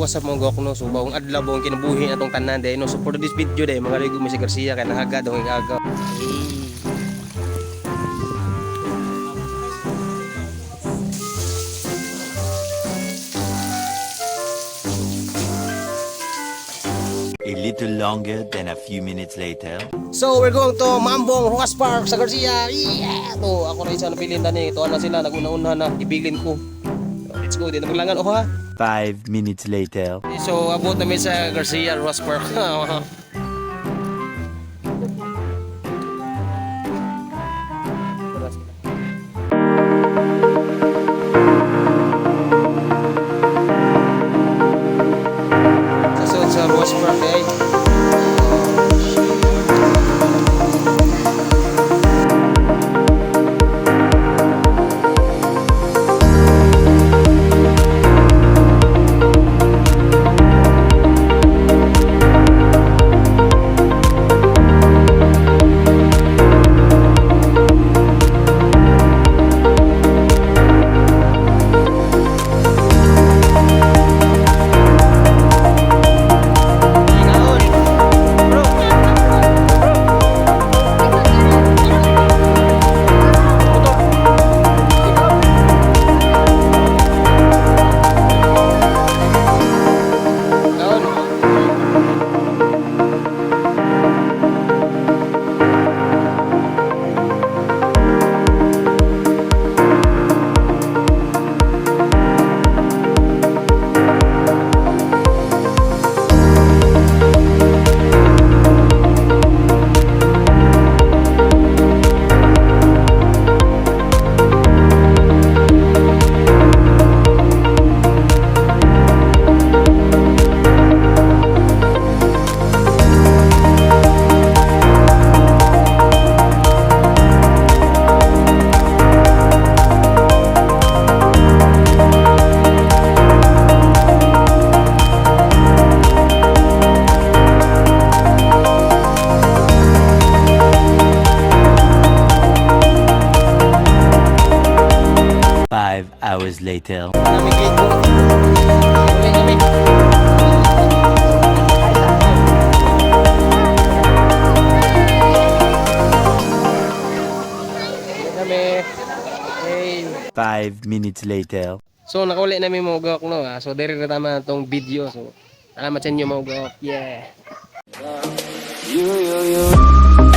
What's up, mga gok, no? So bagong adlaw, bagong kinabuhi na tong tanan day, no? So for this video day, mga ligo mi sa Garcia kay nahaga dong agaw. A little longer than a few minutes later. So we're going to Mambong Rojas Park sa Garcia. Yeah! To ako na isa nabilin tani. Ito na sila naguna-una na ibilin ko. So, let's go, di na maglangan oh ha. 5 minutes later. So abot namin sa Garcia Rojas Park. Sa sa Rojas Park eh. Ikaon. Bro. Kaon. 5 hours later. Kami gate ko. Uli kami. Uli kami. Hey. 5 minutes later. So nakauli namin mga gawak, no. Ah. So diri na tama itong video. So salamat sa inyo, mga gawak. Yeah. You, you, you.